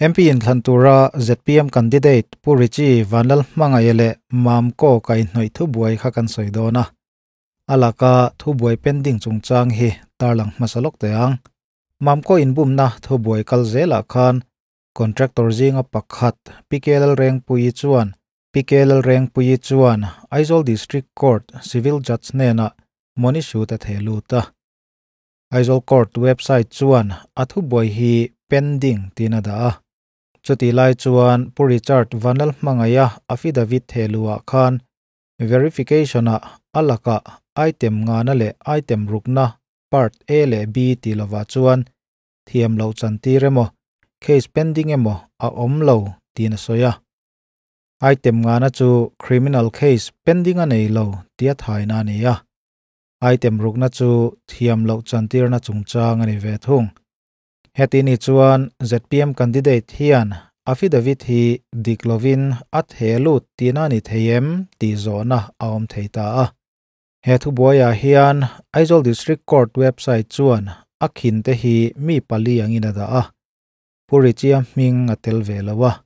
MP inthlan tura ZPM candidate Pu Richie Vanlalhmangaia leh Mamko kaihhnawih thubuai kha kan sawi dawn a. A laka thubuai pending chungchang hi tarlang hmasa lawk teh ang. Mamko inbumna thubuai kal zelah khan contractor zinga pakhat PKL Rengpuii chuan PKL Rengpuii chuan Aizawl District Court Civil Judge hnenah money shoot a theh lut a. Aizawl Court website chuan a thubuai hi pending tiin a dah a. Chutih lai chuan Pu Richard Vanlalhmangaia affidavit theh luhah khan verification-ah a lakah item ngana leh item rukna part A leh B tih lovah chuan thiam loh chantir emaw, case pending emaw a awm lo tiin a sawi a. Item ngana chu criminal case pending a nei lo tia thaina a ni a. Item rukna chu thiam loh chantirna chungchang a ni ve thung. Heti ni chuan ZPM candidate hian affidavit hi dik lovin a theh lut tihna a ni thei em tih zawhna a awm thei ta a. He thubuaiah hian Aizawl District Court website chuan a khinte hi mi pali angin a dah a, Pu Richie-a hming a tel ve lo a.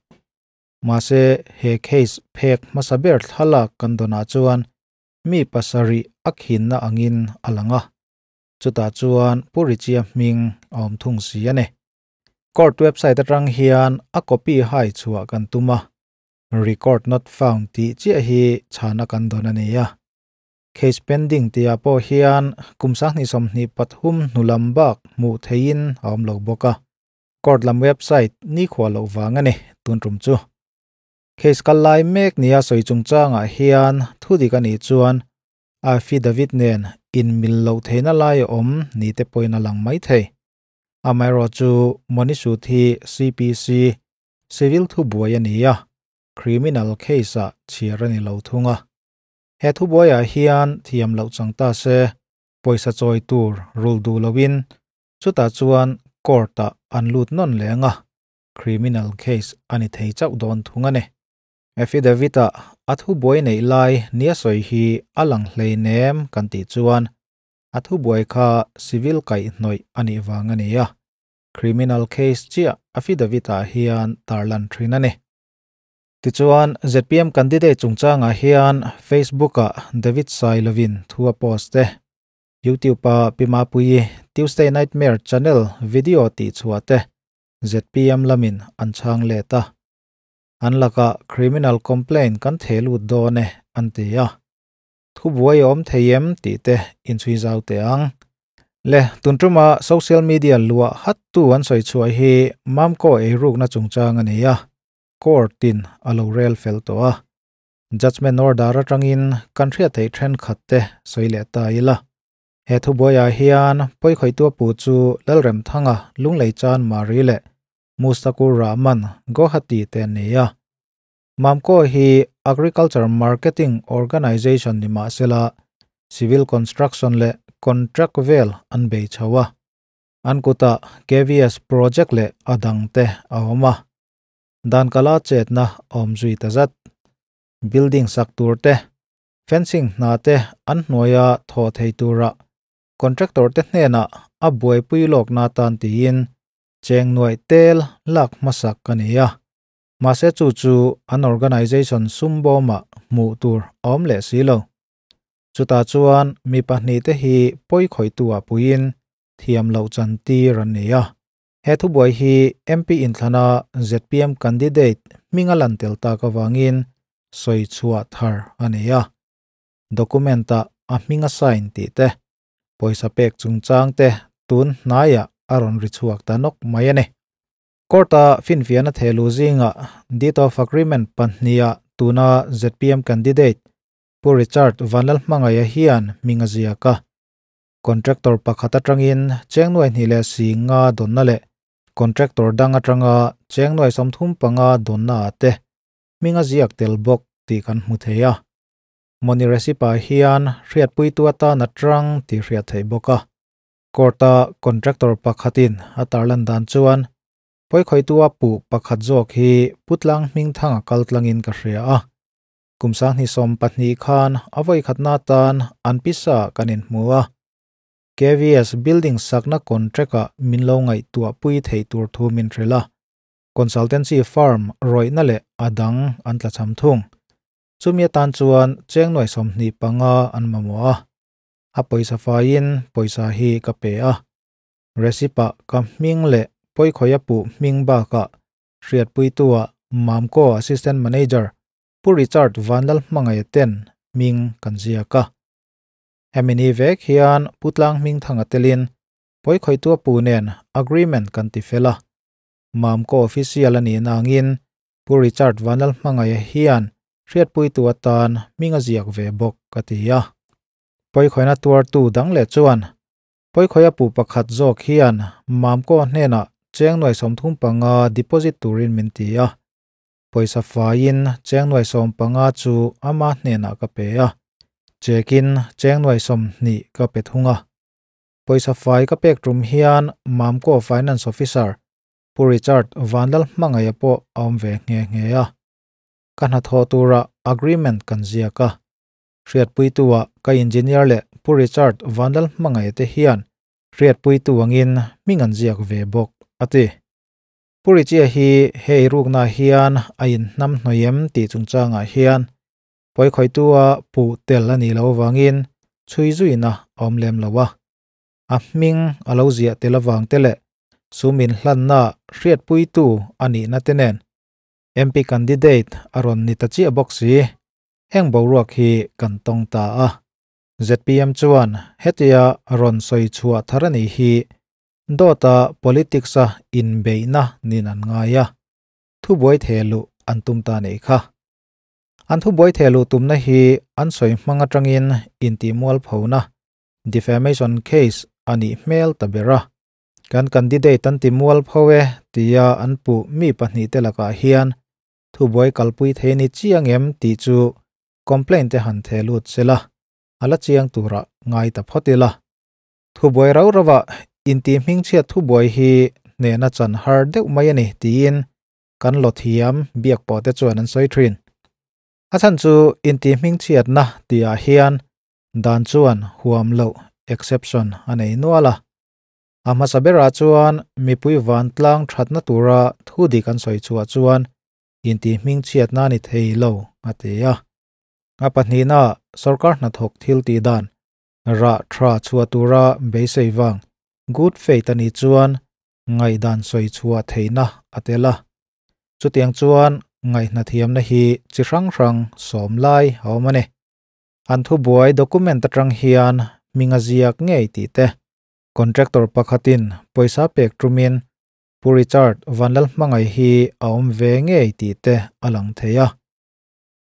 Mahse, he case phek hmasa ber thlalak kan dawnah chuan mi pasarih a khinna angin a lang a, chutah chuan Pu Richie-a hming a awm thung si a ni. Court website atang hian a copy hai chhuah kan tum a, record not found tih chiah hi chhana kan dawn a ni a. Case pending tihah pawh hian kum 2023 hnu lam bak hmuh theihin a awm lo bawk a. Court lam website nikhua loh vang a ni tun tum chu. Case kal lai mek nia sawi chungchangah hian thu dik a nih chuan affidavit nen inmil loh theihna lai a awm ni te pawhin a lang mai thei. Amaherawhchu Moni Sut hi CPC, Civil thubuai a ni a, criminal case-ah chhiar a ni lo thung a. He thubuaiah hian thiam loh chang ta se pawisa chawi tur rul duh loin chutah chuan court-ah an lut nawn leng a, criminal case a ni thei chauh dawn thung a ni. Affidavit-a a thubuai neih lai nia sawi hi a lang hleinem kan tih chuan a thubuai kha civil kaihhnawih a nih vang a ni a, criminal case chiah affidavit-ah hian tarlan thin a ni. Tichuan, ZPM candidate chungchangah hian Facebook-ah David Sailovin thu a post te, YouTube-a Pi Mapuii Tuesday Nightmare channel video tihchhuah te ZPM lamin an chhang let a. An lakah criminal complaint kan theh lut dawn e an ti a. Thu buai a awm thei em tih te inchhui zau teh ang. Le, tun tuma social media luah hattu an sawi chhuah hi Mamco eirukna chungchang a ni a. Court in a lo rel fel tawh a, Judgement order atangin kan hriat theih thenkhat te sawi leh ta ila. He thubuaiah hian pawikhawihtu a pu chu Lalremthanga, Lunglei Chan Mari leh Mustakur Rahman, Guwahati te an ni a. Mamco hi Agriculture Marketing Organisation ni mahsela Civil Construction leh Contract vel an bei chho a. An kutah KVS project leh a dangte a awm a. Dan kala chetna awm zui ta zat. Building sak tur te, fencing hna te an hnuaia thawh thei tura contractor te hnenah a buaipui lawkna atan tiin cheng nuaih tel lak hmasak a ni a. Mahse chu chu an organisation sum bawmah hmuh tur a awm leh si lo. Chutah chuan mi pahnihte hi pawi khawihtu-ah puiin thiam loh chantir an ni a. He thubuai hi MP inthlana zpm candidate hming a lan tel tak avangin sawi chhuah thar a nei a. Document-ah a hming a sign tih te, pawisa pek chungchang te tun hnaiah a rawn ri chhuak ta nawk mai a ni. Court-a finfiahna thehluh zingah Deed of Agreement pahniha tuna zpm candidate Pu Richard Vanlalhmangaia hian hming a ziak a. Contractor pakhat atangin cheng nuai hnih leh si nga dawnna leh contractor dang atanga cheng nuai 35 dawnna ah te hming a ziak tel bawk tih kan hmu thei a. Moni Recipe ah hian hriatpuitu atan a tang tih hriat theih bawk a. Court-a contractor pakhatin a tarlan dan chuan pawikhawihtu a puh pakhat zawk hi Putlang Hmingthanga kal tlangin ka hria a. Kum 2020 khan a vawikhatna atan an pisa kan inhmu a. KVS building sakna contract-ah min lo ngaihtuah pui theih tur thu min hrilh a. Consultancy firm rawihna leh a dang an tlachham thung. Chumi atan chuan cheng nuai 25 an mamawh a. A pawisa faiin pawisa hi ka pe a. Receipt ah ka hming leh pawikhawiha puh hming bakah hriatpuitu-ah Mamco Assistant Manager Pu Richard Vanlalhmangaia ten hming kan ziak a. Hemi ni vek hian Pu Tlang Hmingthanga telin pawikhawitua pu nen agreement kan ti fel a. Mamco official a nihna angin Pu Richard Vanlalhmangaia hian hriatpuitu atan hming a ziak ve bawk a ti a. Pawikhawiina tuartu dang leh chuan Pawikhawiha pu pakhat zawk hian Mamco hnenah cheng nuai 35 deposit turin min ti a. Pawisa faiin cheng nuai 15 chu ama hnenah ka pe a, check-in cheng nuai 20 ka pe thung a. Pawisa fai ka pek tum hian Mamco Finance Officer Pu Richard Vanlalhmangaia pawh a awm ve nghe nghe a. Ka hnathawh turah agreement kan ziak a. Hriatpuitu-ah ka engineer leh Pu Richard Vanlalhmangaia te hian hriatpuitu angin hming an ziak ve bawk, a ti. Pu Richie hi he eiruknaah hian a inhnam hnawih em tih chungchangah hian pawikhawitua puh tel a nih loh avangin chhui zuina a awm lem lo a. A hming a lo ziah tel avang te leh sum inhlanna hriatpuitu a nihna te nen MP candidate a rawn ni ta chiah bawk si. Heng boruak hi kan tawng ta a. Zpm chuan hetia rawn sawi chhuah thar a nih hi Dawta politics-a inbeihna nin an ngai a, thubuai theh luh an tum ta neih kha. An thubuai theh luh tumna hi an sawi hmang atangin intihmualphona, defamation case, a nih hmel ta ber a. Kan candidate an timualpho e tia an puh mi pahnihte lakah hian thubuai kalpui thei ni chiang em tih chu complaint te han theh lut sela, a la chiang turah ngai ta phawt ila. Thubuai rau rauah intih hmingchhiat thubuai hi hnehna chan har deuh mai a ni tiin kan lawthiam biak pawh te chuan an sawi thin. A chhan chu intih hmingchhiatna tihah hian dan chuan huam loh, exception, a nei nual a. A hmasa berah chuan mipui vantlang thatna tura thu dik an sawi chhuah chuan intih hmingchhiatna a ni thei lo a ti a. A pahnihna sorkar hnathawk thil tih dan Rah tha chhuah tura beisei vang good faith a nih chuan ngaihdan sawi chhuah theihna a tel a. Chutiang chuan ngaihnathiamna hi chi hrang hrang sawm lai a awm a ni. An thubuai document atang hian hming a ziak ngei tih te, contractor pakhatin pawisa pek tumin Pu Richard Vanlalhmangaih hi a awm ve ngei tih te a lang thei a.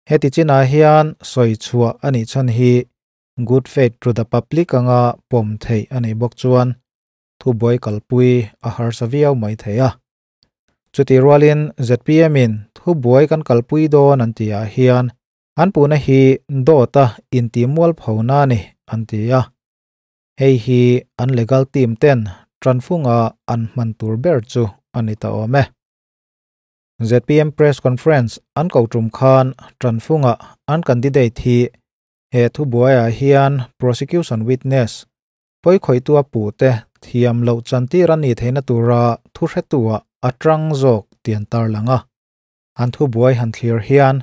Heti chinah hian sawi chhuah a nih chhan hi Good faith to the public anga pawm theih a nih bawk chuan thubuai kalpui a harsa viau mai thei a. Chutih rualin zpm in thubuai kan kalpui dawn an tih ah hian an puhna hi dawta intih mualphona a ni an ti a. Hei hi an legal team ten tanfunga an hman tur ber chu a ni ta awm e. Zpm press conference an ko tum khan tanfunga an candidate hi He thubuaiah hian prosecution witness, pawikhawihtua puhte thiam loh chantir a nih theihna tura thuhretuah a tang zawk tih an tarlang a. An thubuai han thlir hian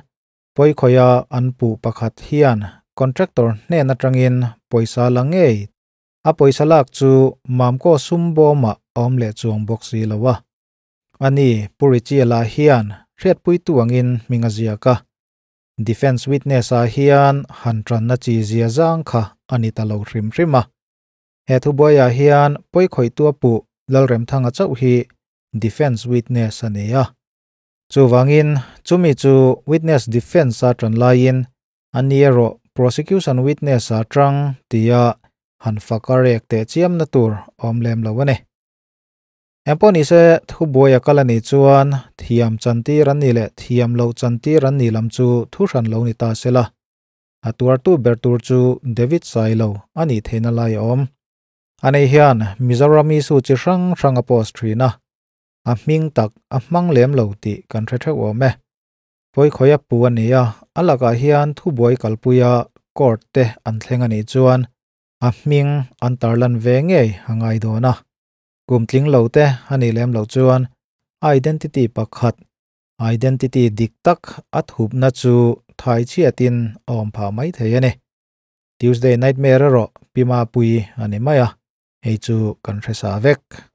pawikhawiha an puh pakhat hian contractor hnen atangin pawisa la ngei a pawisa lak chu Mamkaw sum bawmah a awm leh chuang bawk si lo a. Ani Pu Richie lah hian hriatpuitu angin hming a ziak a. Defence witness ah hian han tanna chi zia zang kha a ni ta lo hrim hrim a. He thubuai ah hian pawikhawihtua puh Lalremthanga chauh hi defence witness a ni a. Chuvangin chumi chu witness defence a tan laiin a ni erawh prosecution witness ah tang tia han fak a rek teh chiamna tur a awm lem lo a ni. Engpawh nise, thubuai a kal a nih chuan thiam chantir an nih leh thiam loh chantir an nih lam chu thu hran lo ni ta sela. A tuartu ber tur chu David Sailo a nih theihna lai a awm. Anei hian Mizoram issue chi hrang hrang a post thin a, a hming tak a hmang lem lo tih kan hre theuh awm e. Pawikhawi a pu a ni a, a lakah hian thubuai kalpuia court te an thleng a nih chuan a hming an tarlan ve ngei a ngai dawn a. Kum tling lo te a nih lem loh chuan Identity pakhat, identity dik tak a thupna chu thai chhiatin a awm phah mai thei a ni. Tuesday Nightmare erawh Pi Mapuii a ni mai a, hei chu kan hre sa vek.